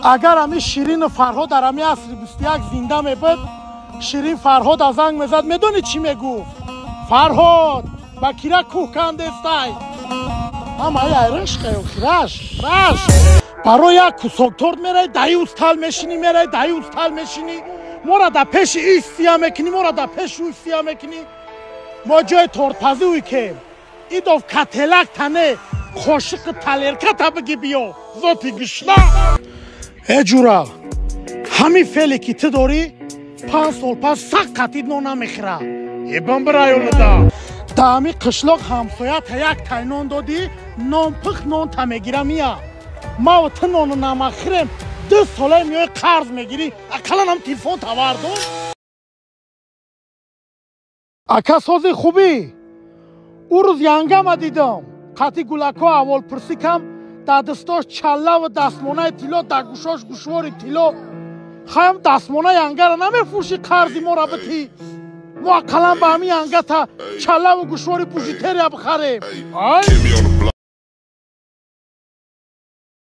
Агар ами Ширину Фарҳод дар ами асри 21 зинда мебуд, Ширин Фарҳода занг мезад, медонӣ чӣ мегуфт? Фарҳод, ба кира кӯҳ кандестай? Ҳамаи айрашқайраш раш. Барои як кусок торт мерай, даи устал мешинӣ, мерай, даи устал мешинӣ. Мора да пеши ис сия мекунӣ, мора да пеши ӯ сия мекунӣ. Мо ҷои тортпазӣ уйкем. Идов кателак тане, қошиқи талерката биги биё, зоти гишна. Э ҷура, ҳамин феъле ки ту дорӣ, 5 сол пас сақ қатид нон намехӯра. Ибан бирайонада. Да ҳамин қишлоқ ҳамсоята як тай нон додӣ, нонпих нонта мегира мия. Маву ту нону намахӯрем, 2 солае меои қарз мегирӣ, ақаллан ҳам телефон тавардор. Ака, сози хубӣ? Ӯ рӯз янгама дидам. Қати гулакҳо аҳволпурсӣ кам, дар дастош чаллаву дастмонаи тилло, дар гӯшош гӯшвори тилло. Хаям дастмона янгара намефурӯшӣ, қарзи моро битӣ? Мо ақаллан ба ҳамин янгата чаллаву гӯшвори бижутерия бихарем. Ай? Hit me on the block.